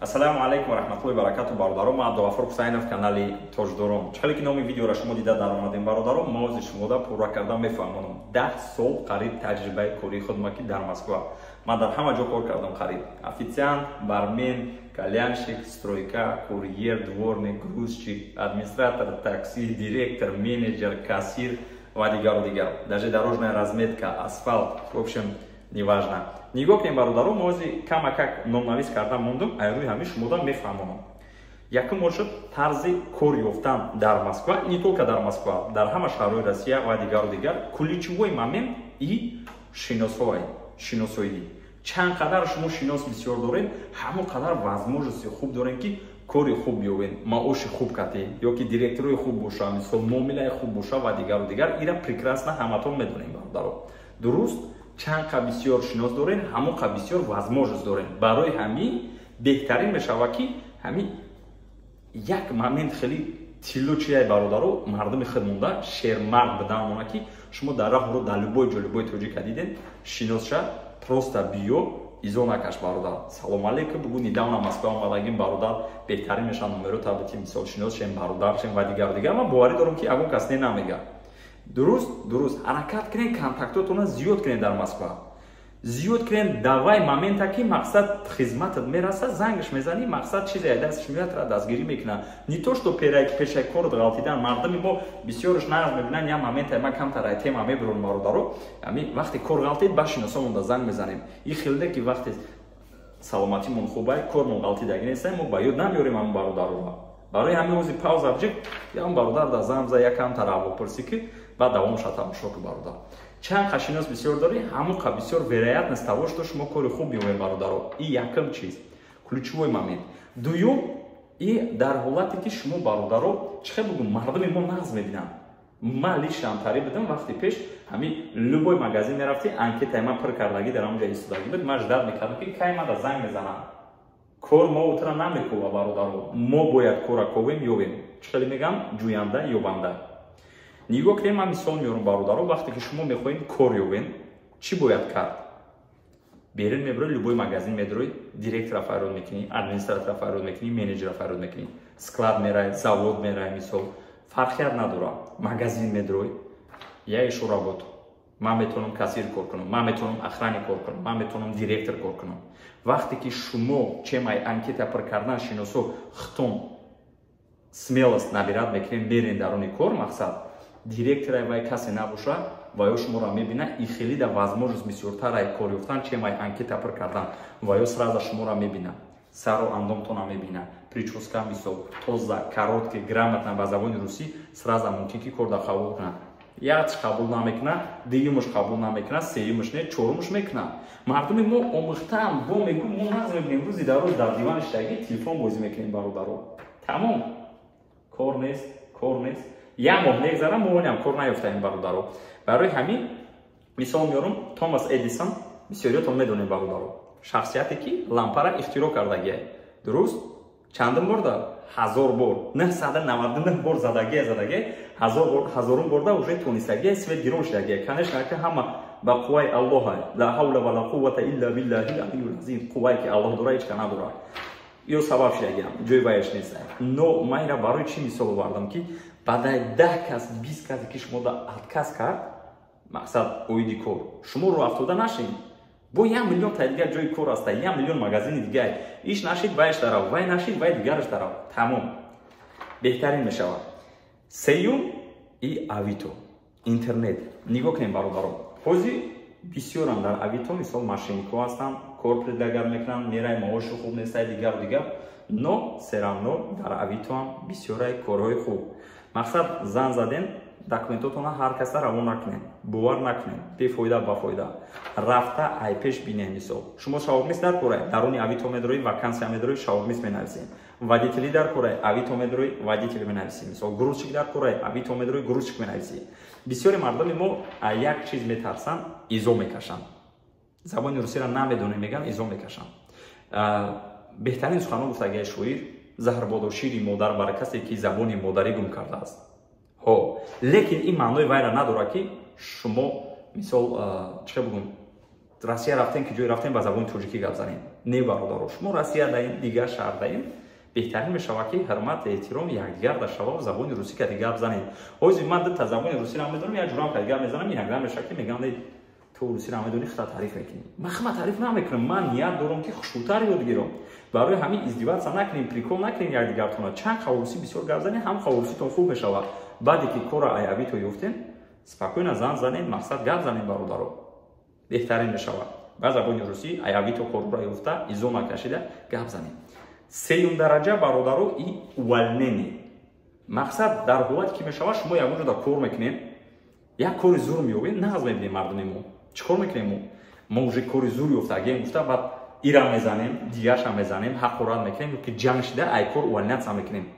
Ассалому алайкум ва раҳматуллоҳи ва баракату, бародарон. Ман Абдуғафур Ҳусайнов, канали Тоҷдорон. Чӣ хеле ки номи видеоро шумо дида даромадем, бародарон, мо ози шумода пурра карда мефаҳмонам. 10 сол қариб таҷрибаи кории худма, ки дар Москва ман дар ҳама ҷо кор кардам қариб: официант, бармен, кальянщик, стройка, курьер, дворник, грузчик, администратор, такси, директор, менеҷер, кассир ва дигару дигар, даже дорожная разметка, асфальт, в общем, неважно. Нигоҳ кунем, бародарон, мо ози камакак номнавис карда мондум, ай рӯи ҳамин шумода мефаҳмонам. Якум бошад, тарзи кор ёфтан дар Москва, не только дар Москва, дар ҳама шаҳрҳои Россия ва дигару дигар. Ключевой момент и шиносҳое, шиносоӣ. Чанд қадар шумо шинос бисёр доред, ҳамон қадар возможности хуб дорем, ки кори хуб биёбед, маоши хуб катӣ ё ки директорои хуб боша, мисол, муомилаи хуб боша ва дигару дигар. Ира прекрасно ҳаматон медонем, бародаро, дуруст? Чанд қа бисёр шинос дорем, ҳамон қа бисёр возможность дорем. Барои ҳамин беҳтарин мешавад, ки ҳамин як момент хеле тилло чияй, бародаро, мардуми худ монда шермард бидан мона, ки шумо дар раҳро, дар любой ҷо любой тоҷика диден, шиносша, просто биё, изо накаш, бародар, салом алейкум бугу, недавно Москва омадагим, бародар, беҳтарин мешавад номеро табити, мисол, шинос шем, бародар шем ва дигару дигар. Ман боварӣ дорам, ки ягон кас не намега. Дуруст, ҳаракат кунед, контактотона зиёд кунед, дар Москва зиёд кунед. Давай момента, ки мақсад хизматат мераса, зангаш мезанӣ, мақсад, чизе дасташ меояд, тра дастгирӣ мекунад. Не то что пешай корот ғалтидан. Мардуми мо бисёрш нағз мебинанд. Як момента ма камтар ай тема мебурам, бародаро. Ами вақте кор ғалтид, ба шиносомонда занг мезанем. И хелде ки вақте саломатимон хубай, кормон ғалтидаги нестай, мо ба ёд намеорем ҳамон бародароро. Барои ҳамин ози пауза бҷик, ям бародар да занг за, якамтар аҳволпурсӣ ки баъд давом шад тамошо ки. Бародар, чанд қа шинос бисёр дорӣ, ҳамон қа бисёр вероятность того, что шумо кори хуб меоед, бародаро. И якум чиз, ключевой момент. Дуюм, и дар ҳолате ки шумо, бародаро, чӣ хел бугум, мардуми мо нағз мебинанд. Ман лично ҳамтарӣ будам вақти пеш, ҳамин любой магазин мерафтӣ, анкетаи ман пур кардагӣ дар ҳамонҷа истодагӣ буд. Ман ждать мекардам, ки кай мада занг мезанам. Кор мо утра намекова, бародаро, мо бояд кора ковем, ёбем. Чӣ хеле мегам, ҷӯянда ёбанда. Нигоҳ кунем, ман мисол меорам, бародаро. Вақте ки шумо мехоҳед кор ёбен, чӣ бояд кард? Берун мебурӣ, любой магазин медурӣ, директора фарёд мекунӣ, администратора фарёд мекунӣ, менеҷера фарёд мекунӣ, склад мерай, завод мерай, мисол, фарқият надорад, магазин медурӣ: «Я ищу работу, ман метавонам кассир кор кунам, ман метавонам охранник кор кунам, ман метавонам директор кор кунам». Вақте ки шумо чемай анкета пур кардан шиносо хитон смелость набирать мекунем, мерен даруни кор, мақсад, директора вай касе набоша ва ё шуморо мебина, и хеле да возможность бисёртар кор ёфтан, чемай анкета пур кардан. Ва ё сразу шуморо мебина, сару андомтона мебина, прическа, мисол, тоза, короткий, грамотно ба забони русӣ, сразу мумкин ки кор да қабул кунад. Якш қабул намекунад, дуюмаш қабул намекунад, сеюмаш не, чорумаш мекунад. Мардуми мо омӯхтаам бо мегӯ, мо нағз мебинем, рӯзи дар рӯз дар диван иштагӣ телефон бозӣ мекунем, бародаро, тамом, кор нест, кор нест. Як моҳ мегзара, мо оням кор наёфтаем, бародаро. Барои ҳамин мисол меорам: Томас Эдисон, бисёриётон медонем, бародаро, шахсияте ки лампара ихтироъ кардагиай, дуруст? Чандум борда? 1000 бор, 999 бор задагия, задагия, 1000 бор, ҳазорум борда уже тонистагия, свет гирон шудагия. Конечно, ки ҳама ба қувваи Аллоҳа, ла ҳавла ва ла қуввата илла биллаҳи алиюл азим. Қуввае ки Аллоҳ дора, ҳеч ка надорад, ё сабаб шудагиам ҷои ваяш нест. Но ман ира барои чӣ мисол овардам, ки баъдаи 10 кас, 20 касе ки шумо да отказ кард, мақсад, оиди кор, шумо рӯ афтода нашед. Бо 1 миллион та дигар ҷои кор аста, 1 миллион магазини дигар. Иш нашид, вайш дарав, вай нашид, вай дигараш дарав, тамом, беҳтарин мешавад. Сеюм и Авито, интернет. Нигоҳ кунем, бародаро, ҳозир бисёрам дар Авито, мисол, мошенникҳо ҳастанд, кор предлагать мекунанд, мерай, маоши хуб нестай, дигару дигар. Но всё равно дар Авитоам бисёрай корҳои хуб. Мақсад, зан заден, документотона ҳар каса равон накунед, бовар накунед, бефоида ба фоида рафта ай пеш бинем. Мисол, шумо шаурмист дар корай, даруни Авито медрои, вакансия медрои, шаурмист менависем. Водители дар корай, Авито медрои, водитель менависӣ. Мисол, грузчик дар корай, Авито медрои, грузчик менависӣ. Бисёри мардуми мо як чиз метарсанд: изо мекашанд. Забони русиро намедонем, меган, изо мекашанд. Беҳтарин суханҳо гуфтагиа шоир: «Заҳрбодо шири модар бар касе, ки забони модарӣ гум кардааст». Ҳо, лекин ин маънои вайра надорад, ки шумо, мисол, чӣ бугум, Россия рафтем, ки ҷое рафтем, ба забони тоҷикӣ гап занем. Не, бародаро, шумо Россия даин, дигар шаҳр даин, беҳтарин мешавад, ки ҳурмат, эҳтиром якдигар да шава, забони русӣ кади гап занед. Ҳозир ман дута забони русиро медонам, як ҷурам кади гап мезанам. Иногда мешавад, ки мегӯям: «Ту русиро медонӣ, худта таъриф мекунӣ». Ман хама таъриф намекунам, ман ният дорам, ки хушрӯтар ёд гирам. Барои ҳамин издеваться накунем, прикол накунем якдигартона. Чанд қа русӣ бисёр гап занед, ҳам қа руситон хуб мешавад. Баъде ки кора аявито ёфтем, спокойно зан занед, мақсад, гап занед, бародаро, беҳтарин мешавад. Ба забони русӣ аявито корро ёфта, изо накашида гап занед. Сеюм дараҷа, бародаро, и увольнение. Мақсад, дар ҳолате ки мешавад, шумо ягон ҷода кор мекунед, як кори зур меёбед. Нағз мебинем, мардуми мо чӣ кор мекунем? Мо уже кори зур ёфтагем гуфта, баъд ира мезанем, дигарша мезанем, ҳақорат мекунем ё ки ҷанг шида ай кор увольняться мекунем.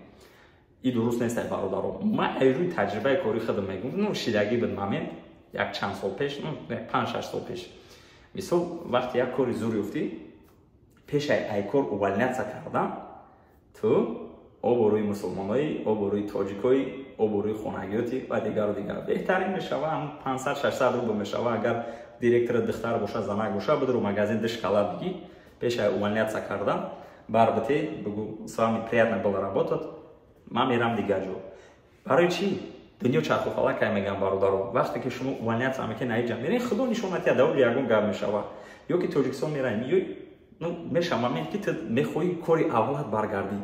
И дуруст нест, ай бародаро. Ман ай рӯи таҷрибаи кори худам мегӯм. Ну, шидагӣ буд момент як чанд сол пеш, ну, 5-6 сол пеш. Мисол, вақте як кори зур ёфтӣ, пешай ай кор увольняться кардан, ту обрӯи мусулмонои, обрӯи тоҷикои, обрӯи хонагиёти ва дигару дигар. Беҳтарин мешава, ҳам 500-600 рубл мешава. Агар директори духтар боша, занак боша, бидуру магазин ду шоколад бигӣ, пешай увольняться кардан барбите, бигӯ: «С вами приятно было работать, ман мерам дигар ҷо». Барои чӣ? Дунё чархуфалакай, мегӯям, бародаро. Вақте ки шумо увольняться мекунед, наиҷа мерен, худо нишонатия, даволи ягон гап мешава, ё ки Тоҷикистон мераем, ё, ну, меша момент, ки ту мехоҳӣ кори аввалат баргардӣ,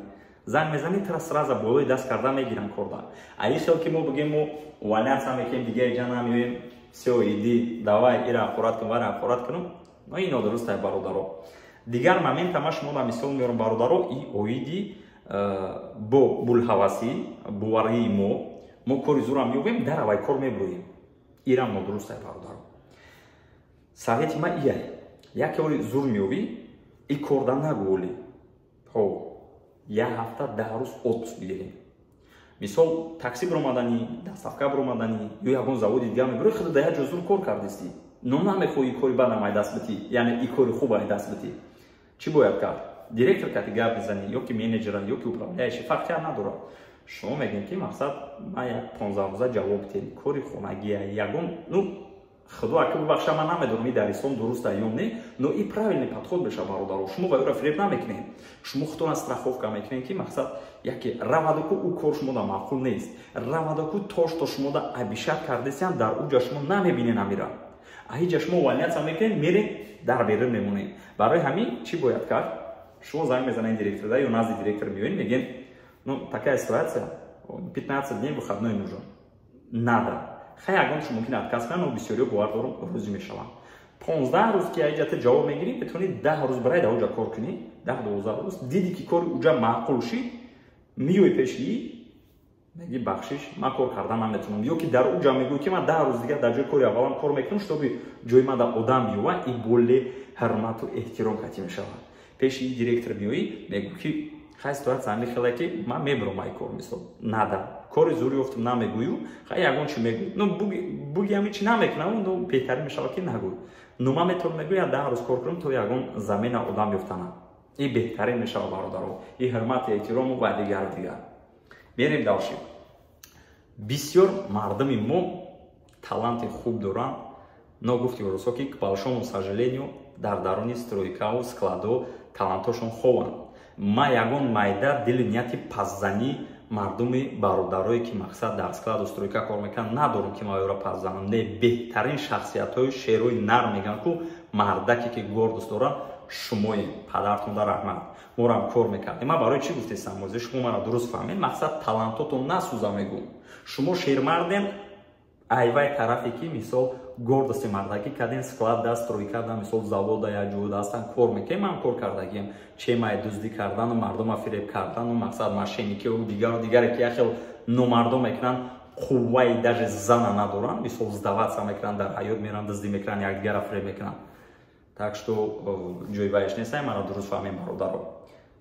занг мезанӣ, тура сразу болои даст карда мегирам корда. А ин хел ки мо бигем, мо увольняться мекунем, дига иҷа намеоем, всё, иди, давай, ира ҳақорат кун, вара ҳақорат кунам, но ин нодуруст ай, бародаро. Дигар момента ма шумо да мисол меорам, бародаро, и оиди бо булҳавасӣ, боварии мо кори зурам меёбем, дар аввай кор мебурӯем. Ирам нодуруст ай, бародаро. Совети ма ияй: як кори зур меёбӣ, и корда нагӯ, ҳо, як ҳафта, 10 рӯз отпуск бигирем. Мисол, такси биромаданӣ, доставка биромаданӣ ё ягон заводи дигар мебурӣ, худо дар як ҷо зур кор кардистӣ, но намехоҳӣ кори бадам ай даст битӣ, яъне и кори хуб ай даст битӣ. Чӣ бояд кард? Директор кати гап мезанӣ, ё ки менеҷера, ё ки управляющий, фарқият надорад. Шумо мегӯем, ки мақсад, ман як 15 рӯза ҷавоб дитем, кори хонагия ягон. Ну, худо ака бубахша, ман намедонам, и дар ислом дуруста ё не, но и правильный подход меша, бародаро. Шумо ва ӯра фиреб намекунед, шумо худтона страховка мекунед, ки мақсад, яке равадаку ӯ кор шумода маъқул нест, равадаку то что шумода обещать кардесиям, дар ӯ ҷа шумо намебинед амира. А ҳиҷа шумо увольняться мекунед, меред, дар берун мемонед. Барои ҳамин чӣ бояд кард? Шумо занг мезанед директорда ё назди директор меоед, мегӯед: «Ну, такая ситуация, 15 дней выходной нужен, надо». Хай, ягон мумкин отказ кунанд, но бисёриё, бовар дорам, розӣ мешаванд. 15 рӯз ки аиҷа ту ҷавоб мегирӣ, метавонӣ 10 рӯз барай дар уҷа кор кунӣ, 10-12 рӯз. Дидӣ, ки кори уҷа маъқул шид, миёй пеши, меги: «Бахшиш, ман кор кардан наметавонам», ё ки дар уҷа мегӯй, ки ман 10 рӯз дигар дар ҷои кори аввалам кор мекунам, чтобы ҷои ман дар одам биёва. И боле ҳурмату эҳтиром катӣ мешавад. Пеши директор меоӣ, мегӯ, ки хай, ситуация ҳамин хеле, ки ман мебурам ай кор, мисол, надам, кори зур ёфтам. Намегӯю, хай, ягон чи мегӯй, ну, буги ҳамин чи намекунам, ну, беҳтарин мешавад, ки нагӯй. Ну, ман метавонам, мегӯя, 10 рӯз кор кунам, то ягон замена одам ёфтанам. И беҳтарин мешавад, бародаро, и ҳурмату эҳтирому ва дигару дигар. Мерем дальше. Бисёр мардуми мо таланти хуб доранд, но, гуфти русо, ки, к большому сожалению, дар даруни стройкаву складо талантошон хованд. Ма ягон майда дили нияти пасзанӣ мардуми бародарое, ки, мақсад, дар складу стройка кор мекунанд, надорам, ки ма ёро пас занам. Не, беҳтарин шахсиятҳои шерои нар, мегӯянд ку, мардаке, ки гордость дорад, шумоем. Падартонда раҳмат, морам кор мекардем. Ман барои чӣ гуфтесам озе, шумо мара дуруст фаҳмед. Мақсад, талантотон насӯза, мегӯм. Шумо шермарден, айвай тарафе, ки, мисол, гордости мардакӣ карден, склад, стройка, мисол, завода, як ҷода ҳастан, кор мекунем. Ман кор кардагием, чемай дуздӣ кардану мардума фиреб кардану, мақсад, мошенникиу дигару дигаре, ки яхел номардом мекунанд, қувваи даже зана надоранд. Мисол, сдаваться мекунанд дар ҳаёт, меранд, дуздӣ мекунанд, якдигара фиреб мекунанд. Так что ҷои вайш нестам, мара дуруст фаҳмем, бародаро.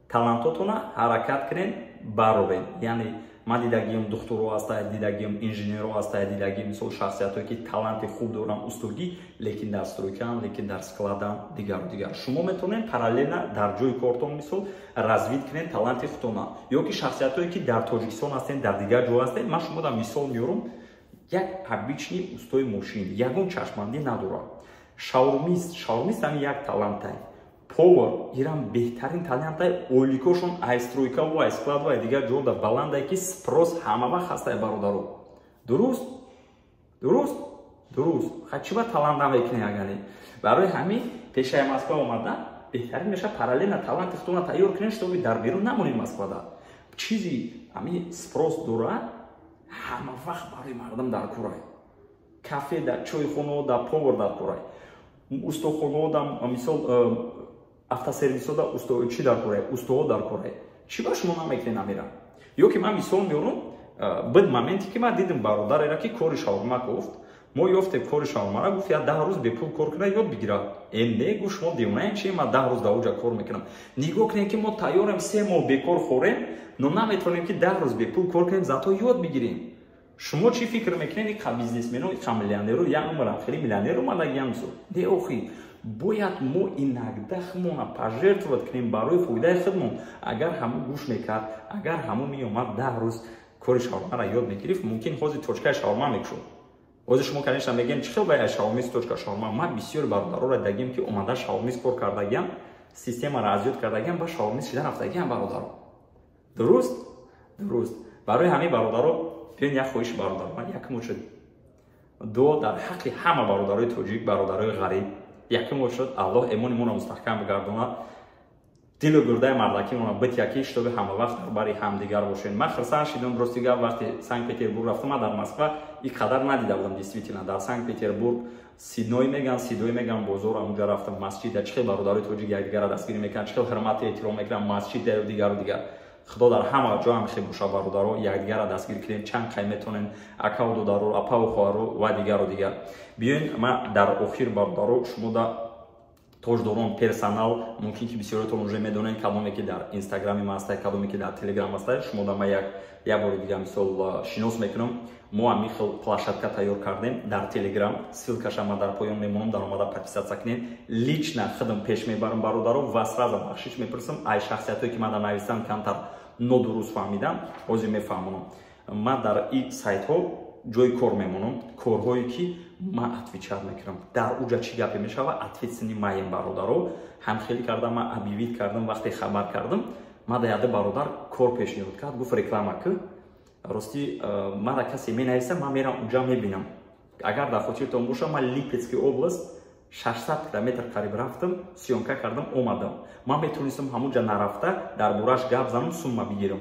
Талантотона ҳаракат кунед, бароред. Яъне ман дидагиам духтуро ҳаста, дидагиам инженеро ҳаста, дидагиам, мисол, шахсиятое, ки таланти хуб доранд, устогӣ, лекин дар стройкаам, лекин дар складам, дигару дигар. Шумо метавонед параллельно дар ҷои кортон, мисол, развить кунед таланти худтона. Ё ки шахсиятое, ки дар Тоҷикистон ҳастед, дар дигар ҷо ҳастед, ман шумо дар мисол меорам: як обычный устои мошин, ягон чашмандӣ надорад, шаурмист. Шаурмист ҳами як талантай. Повар ирам беҳтарин талантай, ойликошон ай стройкаву ай складу ай дигар ҷода баландай, ки спрос ҳама вақт ҳастай, бародаро. Дуруст, дуруст, дуруст. Ха, чӣ ба талант намекунӣ? Агани барои ҳамин пешаи Москва омадан беҳтарин меша, параллельно таланти худтона тайёр кунед, чтобы дар берун намонед. Москвада чизи ҳамин спрос дорад, ҳама вақт барои мардум дар корай: кафе да, чойхонао да повар дар корай, устохонао да, мисол, автосервисо да чӣ дар корай, устоҳо дар корай. Чӣ ба шумо намекунед намера? Ё ки ман мисол меорам, бид моменте ки ман дидим бародарера, ки кори шаурма гуфт, мо ёфтем кори шаурмара, гуфт, я 10 рӯз бепул кор кунад, ёд бигирад. Э, не, гуфт, шумо девонаем чи? Ман 10 рӯз дар оҷа кор мекунам? Нигоҳ кунем, ки мо тайёрем 3 моҳ бекор хӯрем, но наметавонем, ки 10 рӯз бепул кор кунем, зато ёд бигирем. Шумо чӣ фикр мекунед? Иқа бизнесмено, иқа миллионеру, як умрам хеле миллионер омадагиам. Не, охи, бояд мо иногда худмона пожертвовать кунем барои фоидаи худмон. Агар ҳамун гӯш мекард, агар ҳамун меомад, 10 рӯз кори шаурмаро ёд мегирифт, мумкин ҳозир точкаи шаурма мекушод. Ҳозир шумо, конечно, мегӯем, чӣ хел бая шаурмист точка шаурма? Ман бисёр бародароро дагем, ки омада шаурмист кор кардагиам, системаро аз ёд кардагиам, ба шаурмист шида рафтагиам, бародаро. Дуруст, дуруст. Барои ҳамин, бародаро, биён, як хоҳиши бародаро ман якум шуд дуо дар ҳаққи ҳама бародарои тоҷик, бародарои ғариб. Якум шуд, Аллоҳ эмони моро мустаҳкам бигардонад, дилу гурдаи мардакимона битяки, чтобы ҳама вақт дар бари ҳамдигар бошем. Ман хурсанд шидам, рости гап, вақте Санкт Петербург рафтам. Ман дар Москва и қадар надида будам. Действительно, дар Санкт Петербург Сидной меган, Сидой меган бозор, онҷа рафтам, масҷида чӣ хел бародарои тоҷик якдигарро дастгирӣ мекунанд, чӣ хел ҳурмату эҳтиром мекунанд масҷида, дигару дигар. Худо дар ҳама ҷо ҳам хел боша, бародаро, якдигарро дастгир кунем, чанд қай метонем, акаву додаро, апаву хоҳаро ва дигару дигар. Биёен, ман дар охир, бародаро, шумо да Тоҷдорон персонал, мумкин ки бисёриятон уже медонед, кадоме ки дар Инстаграми ма ҳастай, кадоме ки дар Телеграм ҳастай. Шумо да ма як бори дига, мисол, шинос мекунам. Мо ҳамин хел площадка тайёр кардем дар Телеграм, ссылкаша ма дар поён мемонам, дар омада подписаться кунед. Лично худам пеш мебарам, бародаро, ва сразу бахшиш мепурсам ай шахсиятое ки ман дар нависам камтар нодуруст фаҳмидам. Ҳозир мефаҳмонам. Ман дар ин сайтҳо ҷои кор мемонам, корҳое ки ман отвечать мекунам, дар уҷа чӣ гапе мешава, ответственный маем, бародаро. Ҳамхелӣ кардам, ман объявить кардам, вақте хабар кардам, ман да яде бародар кор пешниҳод кард, гуфт, реклама ки. Ростӣ, мара касе менависа, ман мерам уҷа мебинам. Агар дар хотиртон боша, ман Липецкий область 600 километр қариб рафтам, съёмка кардам, омадам. Ман метавонистам ҳамунҷа нарафта дар борааш гап занам, сумма бигирам,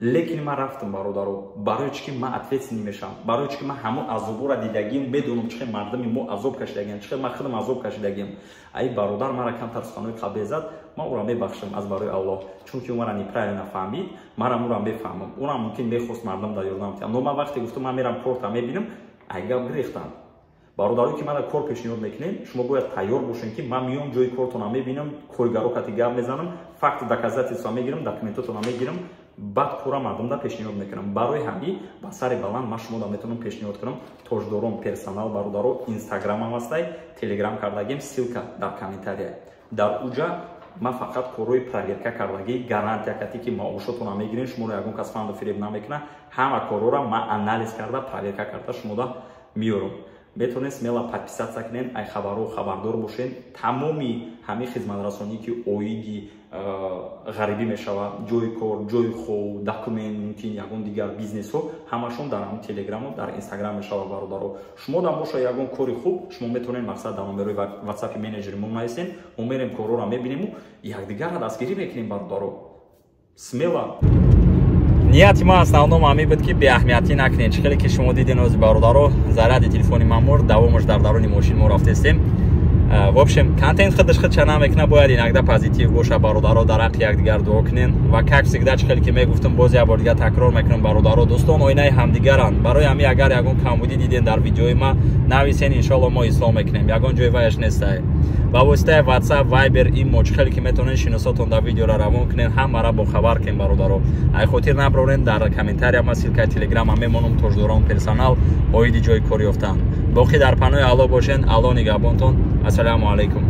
лекин ман рафтам, бародаро. Барои чӣ ки ман ответственный мешавам, барои чӣ ки ман ҳамон азобора дидагим, медонам, чӣ хел мардуми мо азоб кашидагиам, чӣ хел ман худам азоб кашидагиам. Ай бародар мара камтар суханои қабеҳ зад, ман ӯро мебахшам аз барои Аллоҳ, чунки ӯ мара неправильно фаҳмид. Манам ӯро мефаҳмам, ӯрам мумкин мехост мардум дар ёрдам кунам, но ман вақте гуфтам, ман мерам корта мебинам, ай гап гирехтам. Бародарое ки мана кор пешниҳод мекунем, шумо бояд тайёр бошем, ки ман миём, ҷои кортона мебинам, коргаро кати гап мезанам, факт, доказательства мегирам, документотона мегирам, баъд кора мардумда пешниҳод мекунам. Барои ҳамин ба сари баланд ман шумода метавонам пешниҳод кунам Тоҷдорон персонал, бародаро. Инстаграмам ҳастай, Телеграм кардагим, ссылка дар комментария. Дар уҷа ман фақат корҳои проверка кардагӣ, гарантия кати, ки маошотона мегирем, шуморо ягон кас фанду фиреб намекунад. Ҳама корҳоро ман анализ карда, проверка карда шумода меёрам. Метавонед смело подписаться кунед, ай хабарҳо хабардор бошед. Тамоми ҳамин хизматрасонӣ, ки оиди ғарибӣ мешавад, ҷои кор, ҷои хоб, документ, мумкин ягон дигар бизнесҳо, ҳамашон дар ҳамин Телеграму дар Инстаграм мешавад, бародаро. Шумо дам боша ягон кори хуб, шумо метавонед, мақсад, дар номерои Ватсапи менеҷери мо нависен, мо мерем, корҳоро мебинему, якдигарро дастгирӣ мекунем, бародаро, смело. Нияти ма основном ҳамин буд, ки беаҳамиятӣ накунед. Чӣ хеле ки шумо диден ози, бародаро, заряди телефони ман мурд, давомаш дар даруни мошин мо рафтестем. В общем, контент худаш худша намекунад, бояд иногда позитив боша, бародаро, дар ҳаққи якдигар дуо кунен. Ва, как всегда, чӣ хеле ки мегуфтам, боз як бор дигар такрор мекунам, бародаро, дӯстон оинаи ҳамдигаранд. Барои ҳамин, агар ягон камбудӣ диден дар видеои ма, нависен, иншоалло мо ислоҳ мекунем. Ягон ҷои ваяш нестай. Ба воситаи WhatsApp, Viber, имо, чӣ хеле ки метавонед, шиносотон дар видеора равон кунен, ҳамара бохабар кунем, бародаро. Ай хотир набарорен, дар комментария ма ссылкаи Телеграма мемонам, Тоҷдорон персонал, оиди ҷои кор ёфтан. Боқӣ дар паноҳи Аллоҳ бошен, Аллоҳ нигаҳбонтон. Ассалому алайкум.